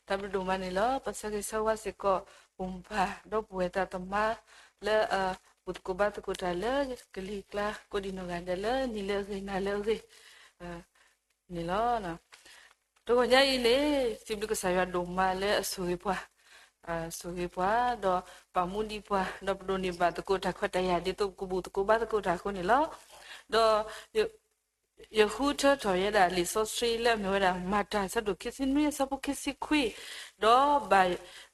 တၢ်ဘျုးဒိၣ်မးန့ၣ်လီၤ. ပဆၢဂ့ၤဆၢဝါစ့ၢ်ကီး ပမိၢ်ပၢ် ဒီပုၢ်ဝဲၢ်သးသမါလၢ အဘူၣ်သကိးဘါသကိးတၢ်လၢ ကလံၤကျါကိးဒံးနီၢ်ဂၤဒဲးလၢ နံၤလၢအဂ့ၤနၤလၢအဂ့ၤန့ၣ်လီၤ. တဂီၤညါအံၤန့ၣ် စံးဘျုးကစၢ်ယွၤဒိၣ်မးလၢအဆိၣ်ဂ့ၤပှၤ, ဆိၣ်ဂ့ၤပှၤ ဒီးပာ်မူဒံးပှၤ ဒီးပဒိးန့ၢ်ဘၣ်သကိးတၢ်ခွဲးတၢ်ယာ် ဒ်သိးပကဘူၣ်သကိးဘါသကိးတၢ်အဃိန့ၣ်လီၤ. ဒီး ယဃုထၢထီၣ်ဝဲဒၣ်လံာ်စီဆှံလၢအမ့ၢ်ဝဲဒၣ် မၤတၢ်အဆၢဒိၣ်ခံဆံနွံ အဆၢဖိခံဆံခွံ, ဒီး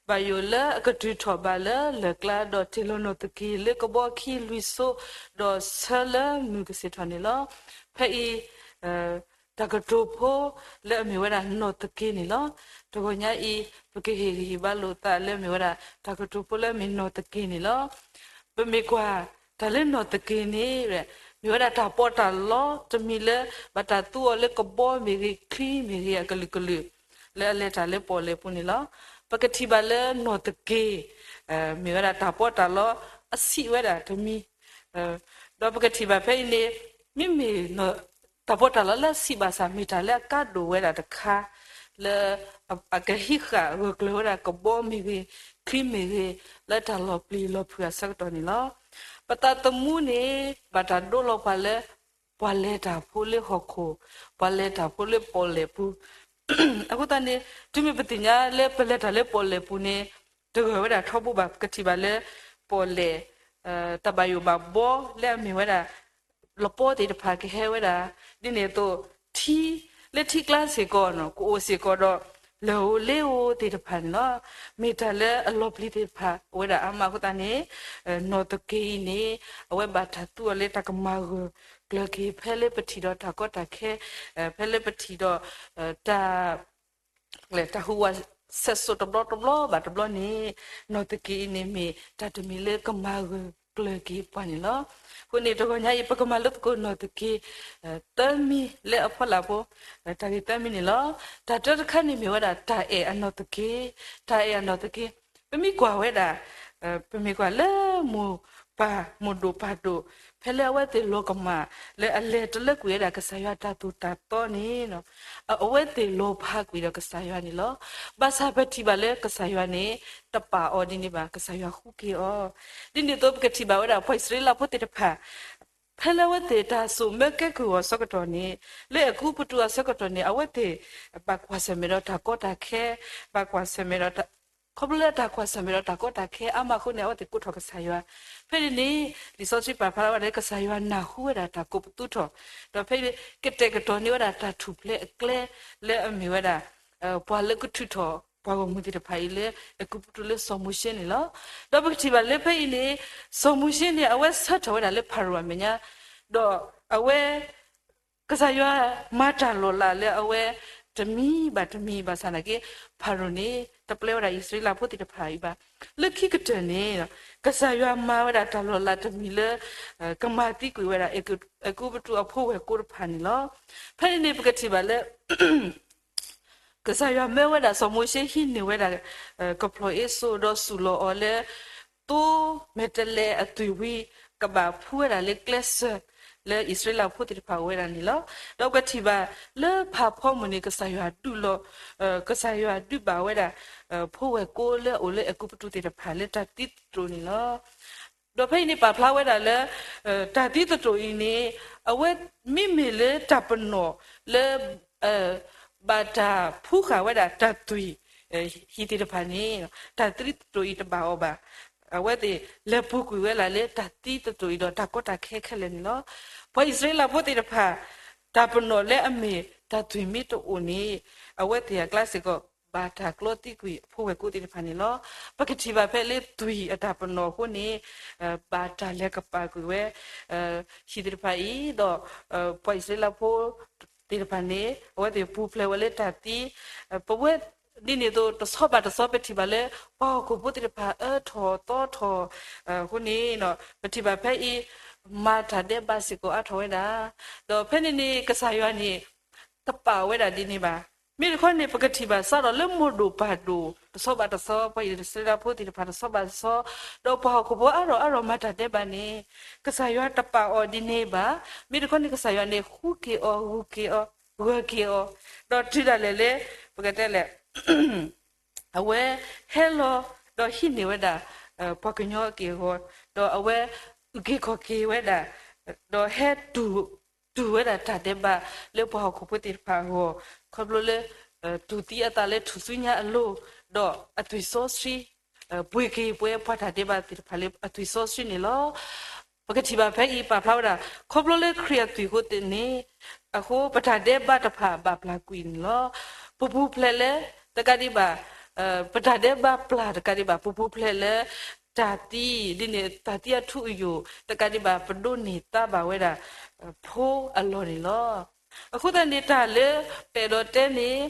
ဘၣ်ယိၣ်လၢအကတုၤထီၣ်ဘၣ်လၢလၢၢ်ကျါ ဒီးတ့ၢ်လီၤနီၢ်သက့ၤလၢကဘီခံလွံၢ်စိ, ဒီးဆၢလၢမုၢ်ကဆ့ၣ်ထီၣ်န့ၣ်လီၤ. ဖဲအံၤ တၢ်ကတိၤဖိလၢအမ့ၢ်ဝဲဒၣ်နီၢ်သက့ၤန့ၣ်လီၤ. တဂီၤညါအံၤ ပကဟ့ၣ်ဂံၢ်ဟ့ၣ်ဘါလိာ်သးလၢအမ့ၢ်ဝဲဒၣ် တၢ်ကတိၤဖိလၢအမ့ၢ်နီၢ်သက့ၤန့ၣ်လီၤ. ပမ့ၢ်ကွၢ်တၢ်လၢနီၢ်သက့ၤန့ၣ် မ့ၢ်ဝဲဒၣ်တၢ်ပီးတၢ်လီတမံၤလၢ ဘၣ်တၢ်သူအီၤလၢကဘီမ့ၢ်ဂ့ၤ ချံမ့ၢ်ဂ့ၤ အကလုာ်ကလုာ် လၢအလဲၤတၢ်လၢပီၣ်လဲၣ်ပူၤန့ၣ်လီၤ. ပကထံၣ်ဘၣ်လၢနီၢ်သက့ၤ မ့ၢ်ဝဲဒၣ်တၢ်ပီးတၢ်လီအဆံးဝဲဒၣ်တမံၤ, ဒီးပကထံၣ်ဘၣ်ဖဲအံၤန့ၣ် မ့မ့ၢ် တၢ်ပီးတၢ်လီလၢအဆံးဘၣ်ဆၣ် မ့ၢ်တၢ်လၢအကါဒိၣ်ဝဲဒၣ်တခါ လၢအကဟံးဃာ်ဂၢၢ်ကျၢၤဝဲဒၣ်ကဘီမ့ၢ်ဂ့ၤ ချံမ့ၢ်ဂ့ၤ လၢတၢ်လီၤပျံၤလီၤဖုးအဆၢကတီၢ်န့ၣ်လီၤ. ပသးသမူန့ၣ် ဘၣ်တၢ်ဒိလီၤပှၤလၢ ပှၤလဲၤတၢ်ဖိလၢဟီၣ်ခိၣ်, ပှၤလဲၤတၢ်ဖိလၢပီၣ်လဲၣ်ပူၤ, အဃိသတးန့ၣ် တုၤမ့ၢ်ပသ့ၣ်ညါလၢပလဲၤတၢ်လၢပီၣ်လဲၣ်ပူၤန့ၣ် တဂၢၢ်ဝဲဒၣ်ထီဘိဘၣ်. ပကထံၣ်ဘၣ်လၢ ပီၣ်လဲၣ် တၢ်ဘၣ်ယိၣ်ဘၣ်ဘီလၢအမ့ၢ်ဝဲဒၣ် လပီသ့ၣ်တဖၣ်ကဟဲဝဲဒၣ်, ဒ်န့ၣ်အသိး ထံ, လၢထံကျါစ့ၢ်ကီး ကအိၣ်စ့ၢ်ကီးဒီး လၢၢ်ဧိၤလ့ဧိၤသ့ၣ်တဖၣ်န့ၣ်လီၤ. မ့ၢ်တၢ်လၢအလီၤပျံၤသ့ၣ်တဖၣ်အိၣ်ဝဲဒၣ်အါမးအဃိသတးန့ၣ် နီၢ်သက့ၤအံၤန့ၣ် အဝဲဘၣ်တၢ်သူအီၤလၢတၢ်ကမၤဂၢၢ်ကျၢၤက့ၤ ဖဲလၢပထံၣ်ဒီးတၢ်ကီတၢ်ခဲ, ဖဲလၢပထံၣ်ဒီး တၢ် တၢ်ဟူးဝးစဲးစိာ်တဘျီတဘျီဘၣ်တဘျီန့ၣ် နီၢ်သက့ၤအံၤန့ၣ်မ့ၢ်တၢ်တမံၤလၢကမၤဂၢၢ်ကျၢၤက့ၤပှၤန့ၣ်လီၤ. အဃိန့ၣ် တဂီၤညါအံၤ ပကမၤလိသကိးနီၢ်သက့ၤ သၢမံၤလၢအဖီလာ်ဖိ, တၢ်ဂ့ၢ်သၢမံၤန့ၣ်လီၤ. တၢ်တၢတခါန့ၣ်မ့ၢ်ဝဲဒၣ် တၢ်အဲၣ်အနီၢ်သက့ၤ, တၢ်အဲၣ်အနီၢ်သက့ၤ, ပမ့ၢ်ကွၢ်ဝဲဒၣ် ပမ့ၢ်ကွၢ်လၢ မိၢ်ပၢ် မိၢ်ဒိၣ်ပၢ်ဒိၣ် ဖဲလၢအဝဲသ့ၣ်လီၤကမၣ် လၢအလဲၤတလၢကွံာ်ဝဲဒၣ်ကစၢ်ယွၤတၢ်သိၣ်တၢ်သီန့ၣ် အဝဲသ့ၣ်လီၤဖးကွံာ်ဒီးကစၢ်ယွၤန့ၣ်လီၤ. ဘၣ်ဆၣ်ပထံၣ်ဘၣ်လၢကစၢ်ယွၤန့ၣ် တပာ်အီၤဒ်န့ၣ်ဘၣ်, ကစၢ်ယွၤဃုက့ၤအီၤ, ဒ်န့ၣ်အသိးပကထံၣ်ဘၣ်ဝဲဒၣ် ပှၤအံၣ်စရ့လးဖိသ့ၣ်တဖၣ် ဖဲလၢအဝဲသ့ၣ်တၢ်စိာ်မၢကဲကုၢ်အီၤအဆၢကတီၢ်န့ၣ်, လၢအဲၤကူပတူးအဆၢကတီၢ်န့ၣ် အဝဲသ့ၣ် ဘၣ်ကွၢ်ဆၢၣ်မဲာ်ဒီးတၢ်ကီတၢ်ခဲ, ဘၣ်ကွၢ်ဆၢၣ်မဲာ်ဒီး ခီဖျိလၢတၢ်ကွၢ်ဆၢၣ်မဲာ်ဒီးတၢ်ကီတၢ်ခဲအါမးအဃိန့ၣ် အဝဲသ့ၣ်ကိးထီၣ်ကစၢ်ယွၤ. ဖဲန့ၣ်န့ၣ် လံာ်စီဆှံပာ်ဖျါဝဲဒၣ်လၢကစၢ်ယွၤနၢ်ဟူဝဲဒၣ်တၢ်ကိးပသူထီၣ်, ဒီးဖဲန့ၣ် ကတဲာ်ကတီၤန့ၢ်ဝဲဒၣ်တၢ်ထူၣ်ဖျဲးအကျဲ လၢအမ့ၢ်ဝဲဒၣ် ပှၤလၢကထုးထီၣ်ပှၤဂီၢ်မုၢ်သ့ၣ်တဖၣ်အံၤလၢအဲၤကူပတူးလၢစီၤမိၤၡ့န့ၣ်လီၤ. ဒီးပကထံၣ်ဘၣ်လၢဖဲအံၤန့ၣ် စီၤမိၤၡ့န့ၣ် အဝဲဆၢထၢၣ်ဝဲဒၣ်လၢဖၤရိၤအမဲာ်ညါ, ဒီးအဝဲ ကစၢ်ယွၤမၤတၢ်လီၤလးလၢအဝဲ တမံၤဘၣ်တမံၤဘၣ်ဆၣ်နာ်က့ ဖၤရိၤန့ၣ် တပျဲဝဲဒၣ်အံၣ်စရ့လးဖိသ့ၣ်တဖၣ်အံၤဘၣ်. လၢခံကတၢၢ်န့ၣ် ကစၢ်ယွၤမၤဝဲဒၣ်တၢ်လီၤလးတမံၤလၢ ကမၤသံကွံာ်ဝဲဒၣ် အဲၤကူပတူးအဖိဝဲၢ်ကိတဖၣ်န့ၣ်လီၤ. ဖဲန့ၣ်န့ၣ် ပကထံၣ်ဘၣ်လၢ ကစၢ်ယွၤမၢဝဲဒၣ်စီၤမိၤၡ့ဟံးန့ၢ်ဝဲဒၣ် ကဖျီၣ်အ့စိၤ ဒီးစူၢ်လီၤအီၤလၢ သိမဲာ်တဲၤလဲၤအသွံၣ်ဝံၤ ကဘၣ်ဖှူဝဲဒၣ်လၢကျဲစၢၤ လၢအံၣ်စရ့လးဖိသ့ၣ်တဖၣ်အိၣ်ဝဲဒၣ်န့ၣ်လီၤ. ဒီးပထံၣ်ဘၣ်လၢဖးဖီမုၢ်န့ၣ် ကစၢ်ယွၤဒုးလီၤ ကစၢ်ယွၤဒုးဘၣ်ဝဲဒၣ် ဖိဝဲၢ်ကိလၢအအိၣ်လၢအဲၤကူပတူးသ့ၣ်တဖၣ်လၢတၢ်သံသတြိာ်န့ၣ်လီၤ. ဒီးဖဲအံၤန့ၣ်ပာ်ဖျါဝဲဒၣ်လၢ တၢ်သံသတြိာ်အံၤန့ၣ် အဝဲမ့မ့ၢ်လၢတၢ်ပနီၣ်လၢ ဘၣ်တၢ်ဖှူဃာ်ဝဲဒၣ်တၢ်သွံၣ် ဟံၣ်သ့ၣ်တဖၣ်န့ၣ် တၢ်သံသတြိာ်အံၤတဘၣ်အီၤဘၣ်. အဝဲသ့ၣ်လဲၤပူၤကွံာ်ဝဲဒၣ်လၢတၢ်သံသတြိာ်အံၤဒီးတၢ်ကီတၢ်ခဲခဲလၢာ်န့ၣ်လီၤ. ပှၤအံၣ်စရ့လးဖိသ့ၣ်တဖၣ် တၢ်ပနီၣ်လၢအမ့ၢ်တၢ်သွံၣ်မ့ၢ်တအိၣ်န့ၣ် အဝဲသ့ၣ်အကျါစ့ၢ်ကီး ဘၣ်တၢ်ကျီသံကွံာ်အဖိဝဲၢ်ကိသ့ၣ်တဖၣ်န့ၣ်လီၤ. ပကထံၣ်ဘၣ်ဖဲလၢသွံၣ်အတၢ်ပနီၣ်အဃိန့ၣ် ဘၣ်တၢ်လဲၤကပၤကွံာ်ဝဲ ဟံၣ်သ့ၣ်တဖၣ်အံၤ ဒီး ပှၤအံၣ်စရ့လးဖိသ့ၣ်တဖၣ်န့ၣ် အဝဲသ့ၣ်ပူၤဖျဲးဝဲလၢတၢ်သံ ပဝဲ ဒ်န့ၣ်အသိး တဆီဘၣ်တဆီ ပထံၣ်ဘၣ်လၢ ပှၤဟီၣ်ခိၣ်ဖိသ့ၣ်တဖၣ်အၢထီၣ်သီထီၣ်အဃိန့ၣ် ပထံၣ်ဘၣ်ဖဲအံၤ မၤတၢ်ဒဲးဘးစ့ၢ်ကီးအါထီၣ်ဝဲဒၣ်. ဒီးဖဲန့ၣ်န့ၣ် ကစၢ်ယွၤန့ၣ် တပာ်ဝဲဒၣ်ဒ်န့ၣ်ဘၣ်. မ့ၢ်တခီန့ၣ် ပကထံၣ်ဘၣ်စးထီၣ်လၢမိၢ်ဒိၣ်ပၢ်ဒိၣ် တဆီဘၣ်တဆီ ပှၤအံၣ်စရ့လးဖိသ့ၣ်တဖၣ်တဆီဘၣ်တဆီ ဒီးပှၤဟီၣ်ခိၣ်ဖိအါထီၣ်အါထီၣ်မၤတၢ်ဒဲးဘးန့ၣ် ကစၢ်ယွၤတပာ်အီၤဒ်န့ၣ်ဘၣ်. မ့ၢ်တခီန့ၣ် ကစၢ်ယွၤန့ၣ် ဃုက့ၤအီၤ ဂုာ်က့ၤအီၤ ဂၢၢ်က့ၤအီၤ ဒီးတုၤဒၣ်လဲာ်လၢ ပကတဲလဲၣ် အဝဲဟဲလီၤ ဒီးဟံးန့ၢ်ဝဲဒၣ် ပှၤကညီအက့ၢ်အဂီၤ, ဒီးအဝဲအုၣ်က့ၤခီၣ်က့ၤဝဲဒၣ်, ဒီးဟဲ တူၢ်ဝဲဒၣ်တၢ်ဒဲးဘးလၢပှၤဟီၣ်ခိၣ်ဖိသ့ၣ်တဖၣ်အဂီၢ်, ခီဖျိလၢ တူၢ်သံအသးလၢထူၣ်စုညါအလိၤ, ဒီးအသွံၣ်စီဆှံ ပှ့ၤက့ၤပှၤတၢ်ဒဲးဘးသ့ၣ်တဖၣ်လၢအသွံၣ်စီဆှံန့ၣ်လီၤ. ပကထံၣ်ဘၣ်ဖဲအံၤ ပာ်ဖျါဝဲဒၣ် ခီဖျိလၢခရံာ်အသွံၣ်အဃိန့ၣ်, အဃိပတၢ်ဒဲးဘးတဖၣ်ဘၣ်ပျၢ်ကွံာ်န့ၣ်လီၤ. ပပူၤဖျဲးလၢ တကးဒံးဘၣ်, ပတၢ်ဒဲးဘးပျၢ်တကးဒံးဘၣ် ပပူၤဖျဲးလၢ တၢ်သံ, ဒ်န့ၣ် တၢ်သံအထူအယိာ် တကးဒံးဘၣ် ပဒိးန့ၢ်သါဘၣ်ဝဲဒၣ် ဖိအလီၢ်န့ၣ်လီၤ. အဃိသတးန့ၣ် တၢ်လၢပအဲၣ်ဒိးတဲန့ၣ်,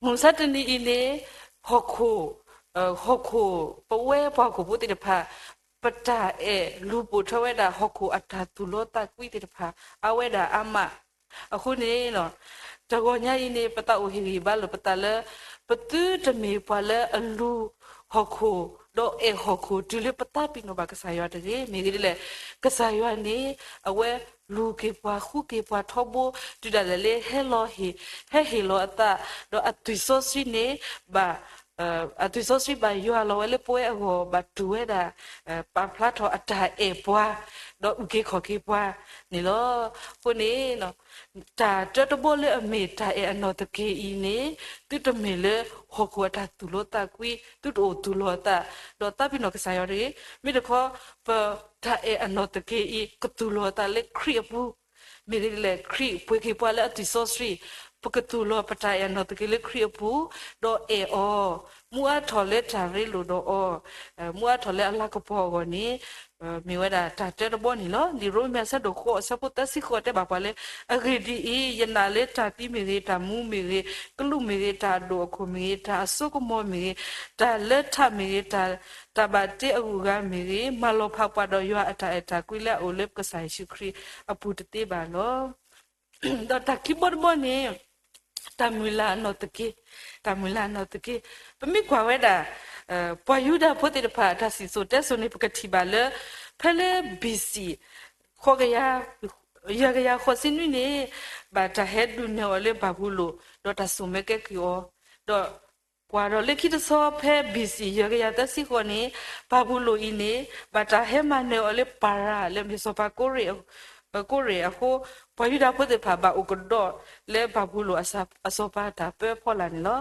မုၢ်မဆါတနံၤအံၤန့ၣ်, ဟီၣ်ခိၣ်, ဟီၣ်ခိၣ်, ပဝဲပှၤဟီၣ်ခိၣ်ဖိသ့ၣ်တဖၣ် ပတၢ်အဲၣ်လူၤပိာ်ထွဲဝဲဒၣ်ဟီၣ်ခိၣ်အတၢ်သူၣ်လီသးကွံသ့ၣ်တဖၣ် အါဝဲဒၣ်အါမး. အဃိန့ၣ် တဂီၤညါအံၤန့ၣ် ပသးအိၣ်ဟ့ၣ်ဂံၢ်ဟ့ၣ်ဘါလိာ်ပသးလၢ ပသုတမ့ၢ်ပှၤလၢအလူၤဟီၣ်ခိၣ် ဒီးအဲၣ်ဟီၣ်ခိၣ်တုၤလၢပသးပ့ၤနီၣ်ဘၣ်ကစၢ်ယွၤတဂ့ၤ. မ့ၢ်ဂ့ၤဒ်လဲၣ်, ကစၢ်ယွၤန့ၣ် အဝဲလူၤက့ၤပှၤဃုက့ၤပှၤထီဘိ တုၤဒၣ်လဲာ်လၢဟဲလီၤဟ့ၣ်, ဟဲဟ့ၣ်လီၤအသး, ဒီးအသွံၣ်စီဆှံန့ၣ် ဘၣ် အသွံၣ်စီဆှံဘၣ်ယွၤလီၤဝဲလၢပဝဲအဂီၢ် ဘၣ်တူၢ်ဝဲဒၣ် ပာ်ဖျါထီၣ်အတၢ်အဲၣ်ပှၤ ဒီးအုၣ်က့ၤခီၣ်က့ၤပှၤန့ၣ်လီၤ. အဃိန့ၣ် တၢ်တၢတဘီလၢအမ့ၢ်တၢ်အဲၣ်အနီၢ်သက့အံၤန့ၣ် သုတမ့ၢ်လၢဟီၣ်ခိၣ်အတၢ်သူၣ်လီသးကွံ, သုတအိၣ်သူၣ်လီၤအသး ဒီးသးပ့ၤနီၣ်ကစၢ်ယွၤတဂ့ၤ. မ့ၢ်တခီ ပတၢ်အဲၣ်အနီၢ်သက့အံၤ ကသူၣ်လီၤအသးလၢခရံာ်အပူၤ မ့ၢ်ဂ့ၤဒ်လဲၣ်, ခရံာ်ပှ့ၤက့ၤပှၤလၢအသွံၣ်စီဆှံ, ပကသူၣ်လီၤပတၢ်အဲၣ်အနီၢ်သက့လၢခရံာ်အပူၤ, ဒီးအဲၣ်အီၤ, မူအါထီၣ်လၢတၢ်ရ့လိာ်ဒီးအီၤ, မူအါထီၣ်လၢအလၤကပီၤအဂီၢ်န့ၣ် မ့ၢ်ဝဲဒၣ်တၢ်တၢတဘီန့ၣ်လီၤ. လံာ်ရိမ့ၤအဆၢဒိၣ်ဃိးအဆၢဖိသၢဆံဃိးတဲဘၣ်ပှၤလၢ, အဂ့ၢ်ဒ်အံၤ, ယနာ်လၢတၢ်သံမ့ၢ်ဂ့ၤ, တၢ်မူမ့ၢ်ဂ့ၤ, ကလူးမ့ၢ်ဂ့ၤ, တၢ်အဒိၣ်အခိၣ်မ့ၢ်ဂ့ၤ, တၢ်အစိကမီၤမ့ၢ်ဂ့ၤ, တၢ်လၢထးမ့ၢ်ဂ့ၤ, တၢ် တၢ်ဘၣ်တ့အဂုၤအဂၤမ့ၢ်ဂ့ၤ, မၤလီၤဖးပှၤဒီးယွၤအတၢ်အဲၣ်တၢ်ကွံလၢအအိၣ်လၢပကစၢ်ယ့ၣ်ၡူးခရံာ်အပူၤတသ့ဘၣ်လီၤ. ဒီးတၢ်ခံဘီတဘီန့ၣ် တၢ်မုၢ်လၢ်အနီၢ်သက့, တၢ်မုၢ်လၢ်အနီၢ်သက့, ပမ့ၢ်ကွၢ်ဝဲဒၣ် ပှၤယူဒၤဖိသ့ၣ်တဖၣ်အတၢ်စံၣ်စိၤတဲစိၤန့ၣ် ပကထံၣ်ဘၣ်လၢ ဖဲလၢ ဘီၣ်စံၣ် ဃိးကယၤ ယဲၢ်ကယၤဃိးဆံနွံန့ၣ် ဘၣ်တၢ်ဟဲဒုးနဲၣ်အီၤလၢဘၤဘူလိၣ် ဒီးတၢ်စိာ်မၢကဲကုၢ်အီၤ, ဒီးကွၢ်ဒီးလၢခံတဆီဖဲ ဘီၣ်စံၣ် ယဲၢ်ကယၤသၢဆံဃိးန့ၣ် ဘၤဘူလိၣ်အံၤန့ၣ် ဘၣ်တၢ်ဟဲမၤနၢၤအီၤလၢပၤရၤ လၢမ့ၢ်စီၤပၤ ကိရ့ၣ်အဃိ ပှၤယူဒၤဖိသ့ၣ်တဖၣ်ဘၣ်အိၣ်ကဒီးလၢဘၤဘူလိၣ်အစီၤပၤတၢ်ပၢအဖီလာ်န့ၣ်လီၤ.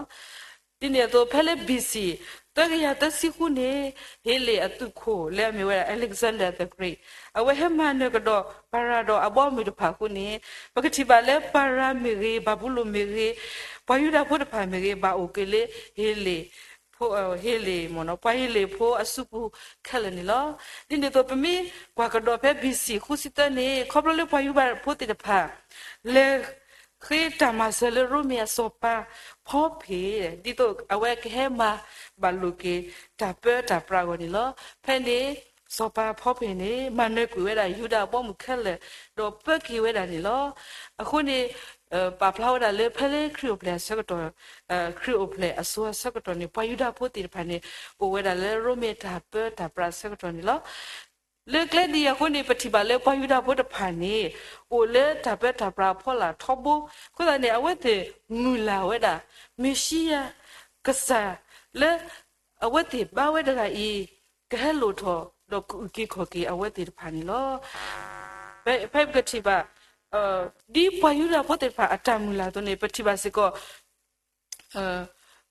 ဒ်န့ၣ်အသိး ဖဲလၢ ဘီၣ်စံၣ် သၢကယၤသၢဆံဃုန့ၣ် ဟ့လ့ၣ်အသုးခိၣ်လၢအမ့ၢ်ဝဲဒၣ် Alexander the Great အဝဲဟဲမၤနၢၤကဒီးပၤရၤဒီးအဘီအမုၢ်တဖၣ်အဃိန့ၣ် ပကထံၣ်ဘၣ်လၢပၤရၤမ့ၢ်ဂ့ၤ ဘၤဘူလိၣ်မ့ၢ်ဂ့ၤ ပှၤယူဒၤဖိတဖၣ်မ့ၢ်ဂ့ၤ ဘၣ်အိၣ်က့ၤလၢ ဟ့လ့ၣ် ဟ့လ့ၣ် ပှၤဟ့လ့ၣ်ဖိအစုပူၤခဲလၢာ်န့ၣ်လီၤ. ဒ်န့ၣ်အသိး ပမ့ၢ်ကွၢ်ကဒီးဖဲ ဘီၣ်စံၣ် ဃုဆံသၢန့ၣ် ခီဖျိလၢပှၤယူဒၤဖိသ့ၣ်တဖၣ် လဲၤဃ့တၢ်မၤစၢၤလၢရိမ့ၤအစီၤပၤ ဖီဖ့ၣ် ဒ်သိးအဝဲကဟဲမၤဘၣ်လိာ်က့ၤတၢ်ပၢတၢ်ပြးအဂီၢ်န့ၣ်လီၤ. ဖဲန့ၣ် စီၤပၤဖီဖ့ၣ်န့ၣ် မၤနၢၤကွံာ်ဝဲဒၣ်ယူဒၤအဘီအမုၢ်ခဲလၢာ် ဒီးပၢက့ၤဝဲဒၣ်န့ၣ်လီၤ. အဃိန့ၣ် ပာ်ဖျါဝဲဒၣ်လၢဖဲလၢခရံာ်အိၣ်ဖျဲၣ်အဆၢကတီၢ် ခရံာ်အိၣ်ဖျဲၣ်အစိၤအဆၢကတီၢ်န့ၣ် ပှၤယူဒၤဖိသ့ၣ်တဖၣ်န့ၣ် အိၣ်ဝဲဒၣ်လၢရိမ့ၤတၢ်ပၢတၢ်ပြးအဆၢကတီၢ်န့ၣ်လီၤ. လၢကျဲဒ်အံၤအဃိန့ၣ် ပထံၣ်ဘၣ်လၢပှၤယူဒၤဖိတဖၣ်န့ၣ် အိၣ်လၢတၢ်ပၢတၢ်ပြးအဖီလာ်ထီဘိ အဃိသတးန့ၣ် အဝဲသ့ၣ်မုၢ်လၢ်ဝဲဒၣ် မ့ၣ်ၡံယၤ ကစၢ်လၢ အဝဲသ့ၣ်ဘါဝဲတဂၤအံၤ ကဟဲလိၣ်ထီၣ် ဒီးကအုၣ်က့ၤခီၣ်က့ၤအဝဲသ့ၣ်တဖၣ်န့ၣ်လီၤ. ဖဲပကထံၣ်ဘၣ် ဒ်ပှၤယူဒၤဖိသ့ၣ်တဖၣ်အတၢ်မုၢ်လၢ်အသိးန့ၣ် ပထံၣ်ဘၣ်စ့ၢ်ကီး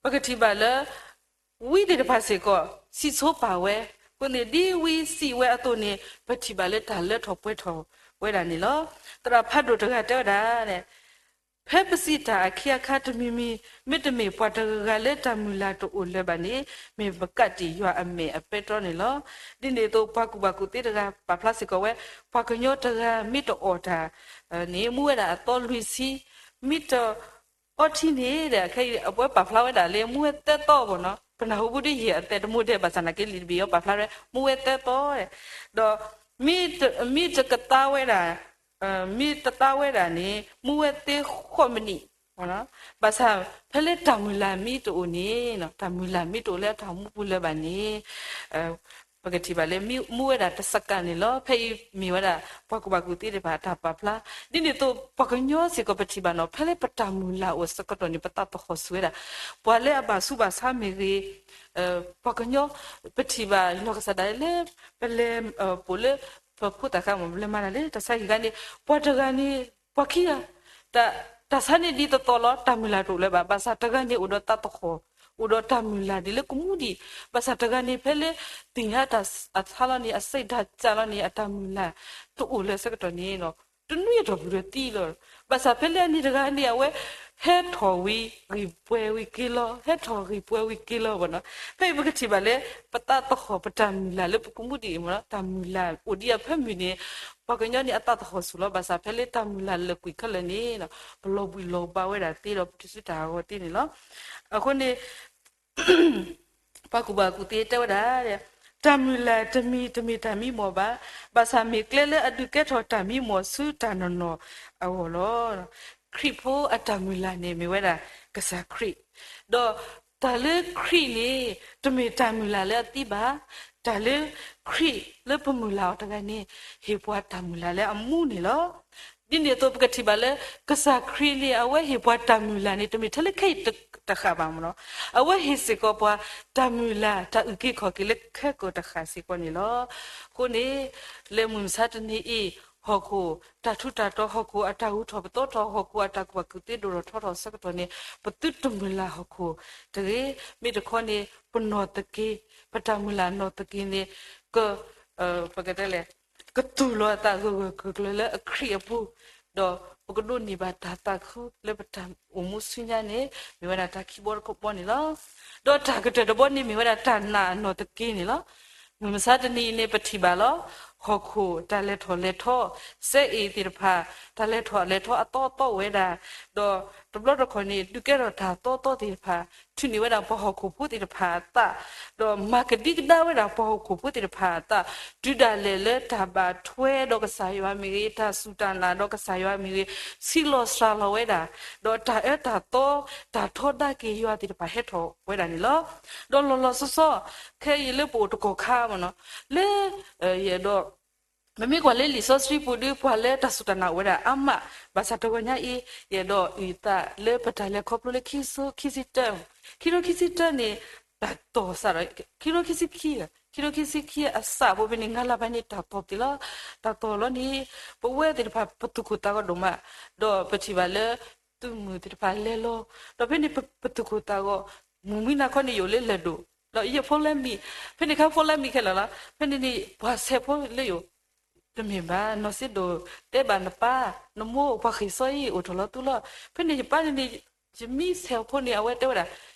ပကထံၣ်ဘၣ်လၢ ဝံသ့ၣ်တဖၣ်စ့ၢ်ကီး စံၣ်ဆိပာ်ဝဲ, အဃိန့ၣ် ဒ်ဝံစံးဝဲအသိးန့ၣ် ပထံၣ်ဘၣ်လၢတၢ်လၢထီၣ်ပှဲၤထီၣ်ဝဲဒၣ်န့ၣ်လီၤ. သရၣ်ဖးဒိၣ်တဂၤတဲဝဲဒၣ် ဖဲပစံးတၢ်အခ့အခါတမံၤမံၤ မ့တမ့ၢ်ပှၤတဂၤဂၤလၢတၢ်မုၢ်လၢ်တအိၣ်လၢၤဘၣ်န့ၣ် မ့ၢ်ပကးတံာ်ယွၤအမဲာ်အပဲတြီန့ၣ်လီၤ. ဒ်န့ၣ်အသိး ပှၤကူၣ်ဘၣ်ကူၣ်သ့တဂၤ ပာ်ဖျါစ့ၢ်ကီးဝဲ ပှၤကညီတဂၤမ့ၢ်တအီၣ်တၢ်န့ၣ် မူဝဲဒၣ်အသီလွံၢ်ဆံ, မ့ၢ်တအီထံန့ၣ်ဒီး ခဲအံၤအဝဲပာ်ဖျါဝဲဒၣ်လၢ မူဝဲသၢသီဘၣ်နီၤ, ပနၢ်ဟူဘူးဒ်ယဲၢ်အသဲတမူဒဲး ဘၣ်ဆၣ်နာ်က့လံာ်တဘ့ၣ်အံၤပာ်ဖျါဝဲ မူဝဲသၢသီ, ဒီး မ့ၢ်တကသါဝဲဒၣ် မ့ၢ်တသါဝဲဒၣ်န့ၣ် မူဝဲသ့ဃိးမံးနံး, ဘၣ်ဆၣ် ဖဲလၢတၢ်မုၢ်လၢ်မ့ၢ်တအိၣ်န့ၣ် တၢ်မုၢ်လၢ်မ့ၢ်တအိၣ်လၢအတၢ်အိၣ်မူပူၤလၢၤဘၣ်န့ၣ် ပကထံၣ်ဘၣ်လၢ မူဝဲဒၣ်တစကၤန့ၣ်လီၤ. ဖဲအံၤမ့ၢ်ဝဲဒၣ် ပှၤကူၣ်ဘၣ်ကူၣ်သ့တဖၣ်အတၢ်ပာ်ဖျါ, ဒ်န့ၣ်အသိး ပှၤကညီစ့ၢ်ကီးပထံၣ်ဘၣ်နီၤ ဖဲလၢပတၢ်မုၢ်လၢ်အိၣ်အဆၢကတီၢ်န့ၣ် ပသးသဟီၣ်ဆူၣ်ဝဲဒၣ် ပှၤလၢအဘၣ်ဆူးဘၣ်ဆါမ့ၢ်ဂ့ၤ, ပှၤကညီ ပထံၣ်ဘၣ်နီၢ်ကစၢ်ဒၣ်လၢ ပလဲၤပိာ်လၢ ပဖိသၣ်ဃါမ့ၢ် ပလဲၤမၤတၢ်လၢတၢ်ဆါဟံၣ်ဂၤန့ၣ် ပှၤတဂၤန့ၣ် ပှၤခံဂၤ တၢ်ဆါန့ၣ်ဒ်သိးသိးလီၤ တၢ်မုၢ်လၢ်တအိၣ်လၢၤဘၣ်. ဘၣ်ဆၣ်တဂၤန့ၣ်အိၣ်ဒီးတၢ်သဟီၣ် အိၣ်ဒီးတၢ်မုၢ်လၢ်ဒ်လၢကမူဒံး, ဘၣ်ဆၣ်တဂၤန့ၣ်ဖဲလၢ သ့ၣ်ညါတၢ်အဆါလီၤန့ၣ် အစိတ်ဓာတ်ကျလီၤန့ၣ် အတၢ်မုၢ်လၢ်တအိၣ်လၢၤအဆၢကတီၢ်န့ၣ် တနွံအတီၢ်ပူၤဒီးသံလီၤ. ဘၣ်ဆၣ်ဖဲလၢအန့ၣ်တဂၤန့ၣ် အဝဲ ဟဲထီၣ်ဝံၤဂံၢ်ပှဲၤဝံၤက့ၤလီၤ ဟဲထီၣ်ဂံၢ်ပှဲၤဝံၤက့ၤလီၤဘၣ်နီၤ. ဖဲအံၤပကထံၣ်ဘၣ်လၢ ပသးသဟီၣ်ပတၢ်မုၢ်လၢ်လၢပကမူဒံးအံၤမ့ၢ်နီၤ တၢ်မုၢ်လၢ်အိၣ်ဒံးအဖၢမုၢ်န့ၣ် ပှၤကညီန့ၣ်အသးသဟီၣ်ဆူၣ်လီၤ. ဘၣ်ဆၣ်ဖဲလၢတၢ်မုၢ်လၢ်လၢာ်ကွံာ်ခဲလၢာ်န့ၣ် ပလီၤဘှံးလီၤဘါဝဲဒၣ်သ့ဒီး ပတုၤဆူတၢ်ဟးဂီၤသ့န့ၣ်လီၤ. အဃိန့ၣ် ပှၤကူၣ်ဘၣ်ကူၣ်သ့တဲဝဲဒၣ် တၢ်မုၢ်လၢ်တမံၤတမ့ၢ်တၢ်မံမီၢ်ဘၣ်, ဘၣ်ဆၣ်မ့ၢ်ကျဲလၢအဒုးကဲထီၣ်တၢ်မံမီၢ်ဆူတၢ်နီၢ်နီၢ်အဂီၢ်လီၤ. ခရံာ်ဖိအတၢ်မုၢ်လၢ်န့ၣ်မ့ၢ်ဝဲဒၣ်ကစၢ်ခရံာ်, ဒီးတၢ်လၢခရံာ်န့ၣ် တမ့ၢ်တၢ်မုၢ်လၢ်လၢအသံဘၣ်, တၢ်လၢခရံာ်လၢပမုၢ်လၢ်အီၤတဂၤန့ၣ် ဟ့ၣ်ပှၤတၢ်မုၢ်လၢ်လၢအမူန့ၣ်လီၤ. ဒ်န့ၣ်အသိးပကထံၣ်ဘၣ်လၢ ကစၢ်ခရံာ်န့ၣ် အဝဲဟ့ၣ်ပှၤတၢ်မုၢ်လၢ်န့ၣ် တမ့ၢ်ထဲလၢခဲအံၤတဃၣ်ဘၣ်မ့ၢ်နီၤ, အဝဲဟ့ၣ်စ့ၢ်ကီးပှၤတၢ်မုၢ်လၢ် တၢ်အုၣ်က့ၤခီၣ်က့ၤလၢခဲကိာ်တဃၣ်စ့ၢ်ကီးန့ၣ်လီၤ. အဃိန့ၣ် လၢမုၢ်မဆါတနံၤအံၤ ဟီၣ်ခိၣ်တၢ်ထူးတၢ်တီၤ ဟီၣ်ခိၣ်အတၢ်ဂုၤထီၣ်ပသီထီၣ် ဟီၣ်ခိၣ်အတၢ်ကူၣ်ဘၣ်ကူၣ်သ့ဒိၣ်ထီၣ်ထီထီၣ်အဆၢကတီၢ်န့ၣ် ပသုတမုၢ်လၢ်ဟီၣ်ခိၣ်တဂ့ၤ, မ့ၢ်တခီန့ၣ် ပနီၢ်သက့ၤ, ပတၢ်မုၢ်လၢ်နီၢ်သက့ၤန့ၣ် က ပကတဲလဲၣ် ကတူၢ်လိာ်အသးဂၢၢ်ဂၢၢ်ကျၢၤကျၢၤလၢအခရံာ်အပူၤ, ဒီးပကဒိးန့ၢ်ဘၣ်တၢ်သးခုလၢပတၢ်အိၣ်မူဆူညါန့ၣ် မ့ၢ်ဝဲဒၣ်တၢ်ခံဘီတဘီန့ၣ်လီၤ. ဒီးတၢ်ကတၢၢ်တဘီန့ၣ်မ့ၢ်ဝဲဒၣ်တၢ်နာ်အနီၢ်သက့ၤန့ၣ်လီၤ. မုၢ်မဆါတနံၤအံၤန့ၣ် ပထံၣ်ဘၣ်လီၤ. ဟီၣ်ခိၣ်တၢ်လဲၤထီၣ်လဲၤထီ, စဲအ့ၣ်သ့ၣ်တဖၣ် တၢ်လဲၤထီၣ်လဲၤထီအသီအသီဝဲဒၣ်, ဒီးတဘျီတခီၣ်န့ၣ် ဒုးကဲထီၣ်တၢ်သီသီသ့ၣ်တဖၣ် ထုးန့ၢ်ဝဲဒၣ်ပှၤဟီၣ်ခိၣ်ဖိသ့ၣ်တဖၣ်အသး, ဒီးမၤကဒံကဒါဝဲဒၣ်ပှၤဟီၣ်ခိၣ်ဖိသ့ၣ်တဖၣ်အသး, တုၤဒၣ်လဲာ်လၢတၢ်ဘၣ်ထွဲဒီးကစၢ်ယွၤမ့ၢ်ဂ့ၤ, တၢ်စူၢ်တၢ်နာ်ဒီးကစၢ်ယွၤမ့ၢ်ဂ့ၤ, ဆံးလီၤစှၤလီၤဝဲဒၣ်, ဒီးတၢ်အၢတၢ်သီ, တၢ်ထီဒါက့ၤယွၤသ့ၣ်တဖၣ်ဟဲထီၣ်ဝဲဒၣ်န့ၣ်လီၤ. ဒီးလီၤလီၤဆီဆီ ခဲအံၤလၢပအိၣ်တကီၢ်ခါမ့ၢ်နီၤ, လၢ ယအဲၣ်ဒိး ပမ့ၢ်ကွၢ်လၢလံာ်စီဆှံပူၤဒီး ပှၤလၢတၢ်စူၢ်တၢ်နာ်အိၣ်ဝဲဒၣ်အါမး, ဘၣ်ဆၣ်တဂီၤညါအံၤ ယအဲၣ်ဒိးအုၣ်သးလၢပတၢ်လဲၤခီဖျိလၢခံကထိခံဆံတၢ, ခံကထိခံဆံတၢန့ၣ် တၢ်တီၢ်စးဒီး ခံကထိခံဆံခံ, ခံကထိခံဆံခံအစးဖိဖဲန့ၣ် ငါးလါဘၣ်န့ၣ် တၢ်တီၢ်သ့လီၤ. တၢ်တီၢ်လီၤန့ၣ် ပဝဲသ့ၣ်တဖၣ်ပသူၣ်ကိၢ်သးဂီၤဒိၣ်မး, ဒီးပထံၣ်ဘၣ်လၢ သုးမုၢ်သ့ၣ်တဖၣ်လဲၤလီၤ, ဒီးဖဲန့ၣ်ပသူၣ်ကိၢ်သးဂီၤ, မုၢ်မံနၤခီန့ၣ်ယအိၣ်လၢလဲၤဒိၣ်, ဒီးယဖိလၢမံၤ, ဖဲန့ၣ်ခါဖိလၢမံၤခဲလၢာ်လီၤ, ဖဲန့ၣ်န့ၣ် ပှၤဆဲးဖိလၢယအိၣ် တမ့ၢ်ဘၣ်, နီၢ်စ့ဒိၣ်တဲဘၣ်နပၢ်, နမိၢ်ပှၤဃ့ၢ်စီအံၤအိၣ်ထီၣ်လီၤသူလီၤ. ဖဲန့ၣ်ယပၢ်န့ၣ်န့ၣ် ယမံဆဲးဖိန့ၣ် အဝဲတဲဝဲဒၣ်,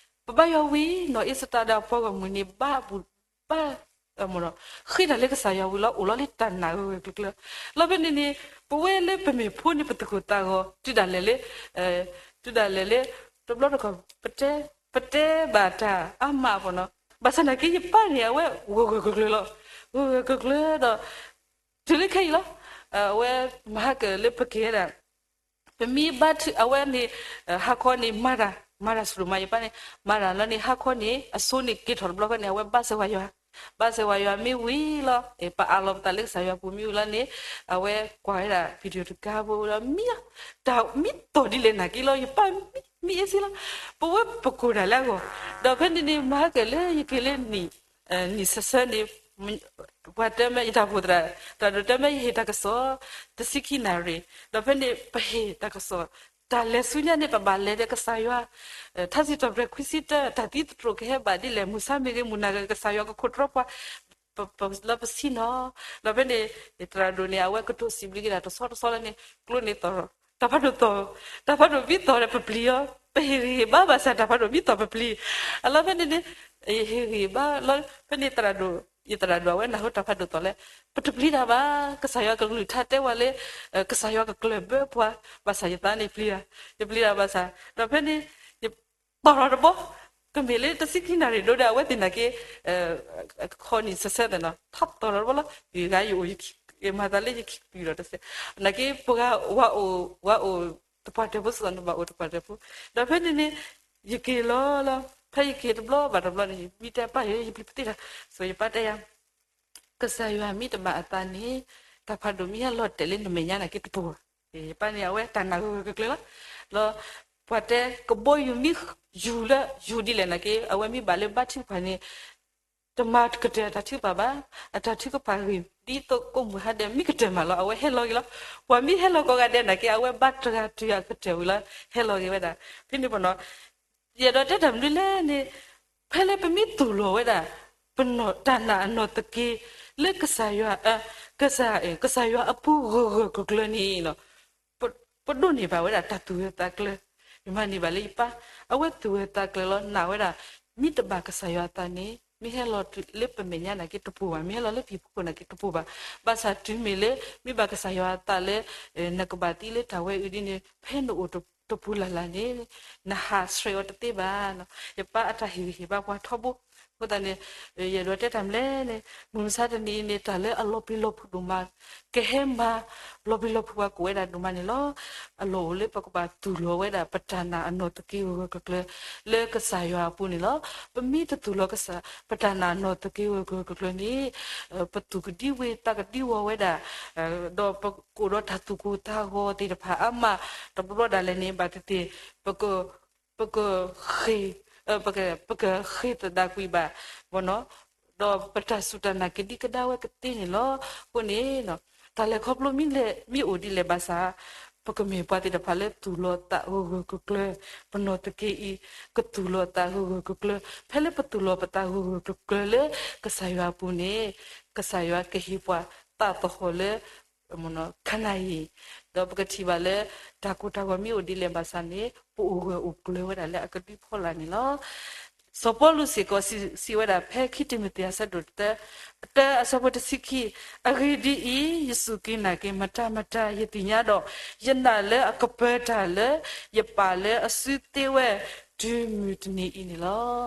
ပဘါယွၤဝံၤ နီၢ်အ့စတၢ်ဒီးပှၤဂီၢ်မုၢ်န့ၣ် ဘၣ်ဘူၣ်ဘၣ် ဃ့တၢ်လၢကစၢ်ယွၤဝံၤလီၤ, အိၣ်လီၤလၢတၢ်နာ်ဂၢၢ်ဂၢၢ်ကျၢၤကျၢၤ. လီၤဖဲန့ၣ်န့ၣ် ပဝဲလၢပမ့ၢ်ဖိန့ၣ် ပသူၣ်ကိၢ်သးဂီၤ တုၤဒၣ်လဲာ်လၢ တုၤဒၣ်လဲာ်လၢ တဘျီတခီၣ် ပတဲ ပတဲဘၣ်တၢ်အါမးအပီၤနီၤ. ဘၣ်ဆၣ်နာ်က့ ယပၢ်န့ၣ် အဝဲဂီၢ်ဂၢၢ်ကျၢၤကျၢၤလီၤ. ဂီၢ်ဂၢၢ်ကျၢၤကျၢၤဒီး တုၤလၢခဲအံၤလီၤ. အဝဲမၤဟါကၢၣ်လၢပက့ၤဝဲဒၣ် ပမ့ၢ်ဘါထုအဝဲန့ၣ် ဟါခီန့ၣ် မၤတၢ် မၤတၢ်ဆူၣ်ဒိၣ်မး ယပၢ်န့ၣ် မၤတၢ်လီၤန့ၣ် ဟါခီန့ၣ် အစိန့ၣ်က့ၤထီၣ်တဘျီဃီန့ၣ် အဝဲဘါစၢၤဝဲယွၤ, ဘါစၢၤဝဲယွၤမ့ၢ်ဝံၤလီၤ. ပအးလီၤပသးလၢကစၢ်ယွၤပူၤမ့ၢ်ဝံၤလီၤန့ၣ် အဝဲကွၢ်ဝဲဒၣ် video တကါဖိလီၤ မံလီၤ. တၢ်မံတီၢ်ဒ်လဲၣ်နာ်က့လီၤ ယပၢ်မံအ့စ့လီၤ. ပဝဲပကိၢ်တၢ်လၢအဂီၢ် ဒီးဖဲန့ၣ်န့ၣ် မၤဟါကၢၣ်လၢယက့ၤလၢနံၣ် နံၣ်ဆၢဆၢန့ၣ် ပှၤတဲမ့ၢ်ယတၢ်အိၣ်ဖှိၣ်သရၣ် သရၣ်ဒိၣ်တဲမ့ၢ်ယဟ့ၣ်တၢ်ကစီၣ် တဆံခံနၣ်ရံၣ်, ဒီးဖဲန့ၣ် ပဟ့ၣ်တၢ်ကစီၣ် တၢ်လဲၤဆူညါန့ၣ် ပဘၣ်လဲၤဒီးကစၢ်ယွၤ ထါစံးထီၣ်ပတြၢၤခွံဆံတၢ တၢ်သံသတြိာ်ကဟဲဘၣ်ဒ်လဲၣ် မုၢ်ဆါမ့ၢ်ဂ့ၤ မုၢ်နၤဂ့ၤ ကစၢ်ယွၤကခိးတြီပှၤ လၢပဆံနီၤ. ဒီးဖဲန့ၣ် သရၣ်ဒိၣ်န့ၣ် အဝဲကတိၤစံးဘျုးက့ၤတၢ်တဆီတဆီလၢန့ၣ် ကျိန့ၣ်သီၣ် တၢ်ဖးဒိၣ်သီၣ် တၢ်ဖးဒိၣ်မံသီၣ်ဒီးပပျံၤအီၤ ပဟ့ၣ်ဂံၢ်ဟ့ၣ်ဘါဘၣ်ဆၣ်တၢ်ဖးဒိၣ်မံသီၣ်ပပျံၤ အလီၤဖဲန့ၣ်န့ၣ် ယဟ့ၣ်ဂံၢ်ဟ့ၣ်ဘါလီၤ ဖဲန့ၣ်သရၣ်ဒိၣ် ယသရၣ်ဒိၣ်အဝဲနၢ်ဟူတၢ်ဖးဒိၣ်သီၣ်လၢ ပတပျံၤတၢ်ဘၣ် ကစၢ်ယွၤကလုၢ်ကထါတဲဝဲလၢ ကစၢ်ယွၤကကျၢၢ်ဘၢပှၤ ဘၣ်ဆၣ်ယသးန့ၣ်ပျံၤတၢ် ယပျံၤတၢ်ဘၣ်ဆၣ် ဒီးဖဲန့ၣ် ယသီၣ်ထီၣ်တဘီ ကမ့ၢ်လၢတဆံခံနၣ်ရံၣ်ဒိၣ်ဒီး အဝဲသ့ၣ်နာ်က့ ခီနံၣ်ဆၢဆၢသ့ၣ်နီၤ ထီၣ်သီၣ်ထီၣ်တဘီလီၤ ယဂၤယအိၣ် ယမၤသးလၢယခံပျံၤဒီးတစဲး နာ်က့ ပှၤဂၤဝဲအိၣ် ဝဲအိၣ် တပှၢ်တၢၢ်ဖိ စ့ၢ်ကီးန့ၣ်ဘၣ်အိၣ်တပှၢ်တၢၢ်ဖိ ဒီးဖဲန့ၣ်န့ၣ် ယက့ၤလီၤလီၤ ဖဲယက့ၤတဘျီဘၣ်တဘျီန့ၣ် ယမံတဲပၢ်ယဲ ယပျံၤပသ့ၣ်တၢ် ဆိယပၢ်တဲယၤ ကစၢ်ယွၤမ့ၢ်တဘၣ်အသးန့ၣ် တၢ်ဖးဒိၣ်မ့ၢ်ဟဲလီၤတဲာ်လၢနမဲာ်ညါနာ်က့တပူၤဘၣ်. ယပၢ်န့ၣ် အဝဲတၢ်နာ်ဂၢၢ်ဂၢၢ်ကျၢၤကျၢၤလီၤ. လီၤ ပှၤတဲကဘီယူၤမ့ၢ်ယူၤလၢယူၤဒ်လဲၣ်နာ်က့ အဝဲမ့ၢ်ဘၣ်လၢဘါထုကဖၣ်န့ၣ် တမၤကတၢၢ်အတၢ်ထုကဖၣ်ဘၣ်. အတၢ်ထုကဖၣ်ဂ့ၤ ဒ်သိးကိးမုၢ်ဟါဒဲး မ့ၢ်ကတၢၢ်မးလီၤ အဝဲဟဲလီၤက့ၤလီၤ. ပှၤမ့ၢ်ဟဲလီၤကိးဂၤဒဲးနာ်က့ အဝဲဘါတဂၤတုၤအကတၢၢ်ဝံၤလီၤ ဟဲလီၤက့ၤဝဲဒၣ်. ဖဲန့ၣ်ပနီၤ ယအဲၣ်ဒိးတဲတၢ်မနုၤလဲၣ်န့ၣ် ဖဲလၢပမ့ၢ်သူၣ်လီၤဝဲဒၣ် ပနီၢ်တၢ်နာ်အနီၢ်သက့ လၢကစၢ်ယွၤ ကစၢ် ကစၢ်ယွၤအပူၤဂၢၢ်ဂၢၢ်ကျၢၤကျၢၤန့ၣ် ပ ပဒိးန့ၢ်ဘၣ်ဝဲဒၣ်တၢ်သူၣ်ဂၢၢ်သးကျၢၤ, ယမၤန့ၢ်ဘၣ်လၢယပၢ်, အဝဲသူၣ်ဂၢၢ်သးကျၢၤလီၤ နာ်ဝဲဒၣ်, မ့ၢ်တဘၣ်ကစၢ်ယွၤအသးန့ၣ် မ့ၢ်ဟဲလီၤလၢပမဲာ်ညါနာ်က့တပူၤဘၣ်, မ့ၢ်ဟဲလီၤလၢပဟံၣ်ဖိဃီနာ်က့တပူၤဘၣ်. ဘၣ်ဆၣ်တုၤမ့ၢ်လၢ မ့ၢ်ဘၣ်ကစၢ်ယွၤအသးလၢ နကဘၣ်သံလၢတၢ်ဝဲအံၤဒ်န့ၣ် ဖဲနအိၣ်တပူၤလၢ်လၢ်န့ၣ် နဟးဆှဲးအီၤတသ့ဘၣ်. ယပၢ်အတၢ်ဟ့ၣ်ဂံၢ်ဟ့ၣ်ဘါပှၤထီဘိ, အဃိသတးန့ၣ် ယအဲၣ်ဒိးတဲတၢ်မနုၤလဲၣ်န့ၣ် မုၢ်မဆါတနံၤအံၤန့ၣ် တၢ်လၢအလီၤပျံၤလီၤဖုးဒိၣ်မး ကဟဲမၤ လီၤပျံၤလီၤဖုးပှၤကိးဝဲဒၣ်ဒိၣ်မးန့ၣ်လီၤ. အလီၢ်အိၣ်လၢပကဘၣ်သူၣ်လီၤဝဲဒၣ် ပတၢ်နာ်အနီၢ်သက့ဂၢၢ်ဂၢၢ်ကျၢၤကျၢၤ လၢကစၢ်ယွၤအပူၤန့ၣ်လီၤ. ပမ့ၢ်တသူၣ်လီၤကစၢ် ပတၢ်နာ်အနီၢ်သက့ဂၢၢ်ဂၢၢ်ကျၢၤကျၢၤန့ၣ် ပသူၣ်ကဒံဝ့ၤသးကဒံဝီၤဝဲဒၣ် ဒီးပကအိၣ်ဒီးတၢ်သူၣ်ကိၢ်သးဂီၤသ့ၣ်တဖၣ်အါမး, တဘျီဘျီဒၣ်လဲာ်န့ၣ် ဘၣ်သ့ၣ်သ့ၣ် ပက ပကဃ့ ပက ပကဃ့သဒၣ်ကွံာ်ဘၣ် ဒီးပတၢ်စူၢ်တၢ်နာ်ကဒံကဒါဝဲကသ့န့ၣ်လီၤ. အဃိန့ၣ် တၢ်လဲၤခီဖျိမ့ၢ်လဲၤ မ့ၢ်အိၣ်ဒ်လဲၣ်ဘၣ်ဆၣ် ပကမ့ၢ်ပှၤသ့ၣ်တဖၣ်လၢသူၣ်လီၤသးဂၢၢ်ဂၢၢ်ကျၢၤကျၢၤ, ပနီၢ်သက့အံၤ ကသူၣ်လီၤသးဂၢၢ်ဂၢၢ်ကျၢၤကျၢၤ, ဖဲလၢပသူၣ်လီၤပသးဂၢၢ်ဂၢၢ်ကျၢၤကျၢၤလၢ ကစၢ်ယွၤအပူၤန့ၣ် ကစၢ်ယွၤကဟ့ၣ်ပှၤသးသဟီၣ်လၢ ခါနၤအံၤ, ဒီးပကထံၣ်ဘၣ်လၢ တၢ်ကိၢ်တၢ်ဂီၤမ့ၢ်အိၣ်ဒ်လဲၣ်ဘၣ်ဆၣ်န့ၣ် ပအိၣ်ဂၢၢ်အိၣ်ကျၢၤဝဲဒၣ်လၢအကဒုဖီလာ်န့ၣ်လီၤ. စီၤပီလူးစ့ၢ်ကီး စံးဝဲဒၣ်ဖဲခံတံၤမသ့း အဆၢဒိၣ်တၢ တၢ အဆၢဖိတဆံခံ, အဂ့ၢ်ဒ်အံၤ, ယစူၢ်က့ၤနာ်က့ၤ မတၤမတၤ ယသ့ၣ်ညါဒီး ယနာ်လၢအကပၢၤတၢ်လၢ ယပာ်လၢအစုသ့ဝဲ တုၤမုၢ်တနံၤအံၤန့ၣ်လီၤ.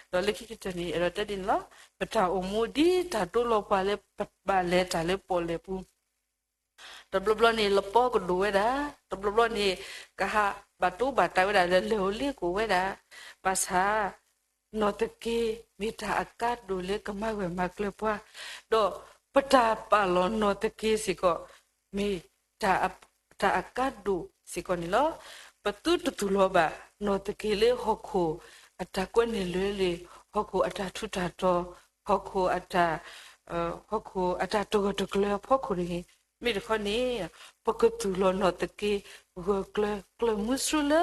ဒီးလၢခံကတၢၢ်န့ၣ် အဲၣ်ဒိးတဲဒ်န့ၣ်လီၤ. ပတၢ်အိၣ်မူဒ်တၢ်ဒိလီၤပှၤလၢပဘၣ်လဲၤတၢ်လၢပီၣ်လဲၣ်ပူၤ တဘျီဘျီန့ၣ် လပီကဒိၣ်ဝဲဒၣ်, တဘျီဘျီန့ၣ် ကဟးဘၣ်တိဘၣ်တၢ်ဝဲဒၣ် လၢလဲၤအိၣ်လ့ကိၣ်ဝဲဒၣ်, ဘၣ်ဆၣ် နီၢ်သက့ မ့ၢ်တၢ်အကါဒိၣ်လၢကမၤဂၢၢ်မၤကျၢၤပှၤ, ဒီးပတၢ်ပာ်လီၤနီၢ်သက့စ့ၢ်ကီး မ့ၢ် တၢ်အကါဒိၣ်စ့ၢ်ကီးန့ၣ်လီၤ. ပသုတသူၣ်လီၤဘၣ် နီၢ်သက့လၢဟီၣ်ခိၣ်အတၢ်ကွဲန့ၢ်လွဲလ့ၣ်, ဟီၣ်ခိၣ်အတၢ်ထူးတၢ်တီၤ, ဟီၣ်ခိၣ်အတၢ် ဟီၣ်ခိၣ်အတၢ်တဂၢၢ်တကျၢၤအဖီခိၣ်တဂ့ၤ, မ့ၢ်တခီန့ၣ် ပကသူၣ်လီၤနီၢ်သက့ ဂၢၢ်ကျၢၤကျၢၤမုဆူလၢ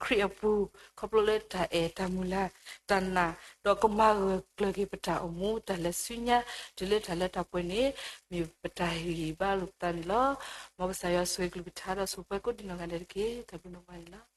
ခရံာ်အပူၤ ခီဖျိလၢတၢ်အဲၣ်တၢ်မုၢ်လၢ် တၢ်နာ် ဒီးကမၤဂၢၢ်ကျၢၤက့ၤပတၢ်အိၣ်မူ တၢ်လဲၤဆူညါ တုၤလၢတၢ်လၢတၢ်ပှဲၤန့ၣ် မ့ၢ်ပတၢ်ဟ့ၣ်ဂံၢ်ဘါလိာ်ပသးန့ၣ်လီၤ. မ်ကစၢ်ယွၤဆိၣ်ဂ့ၤကလုၢ်ကထါဒီးဆိၣ်ပှဲၤကိးဒံနီၢ်ဂၤဒဲးတက့ၢ်. တၢ်ဘျုးဒိၣ်မးန့ၣ်လီၤ.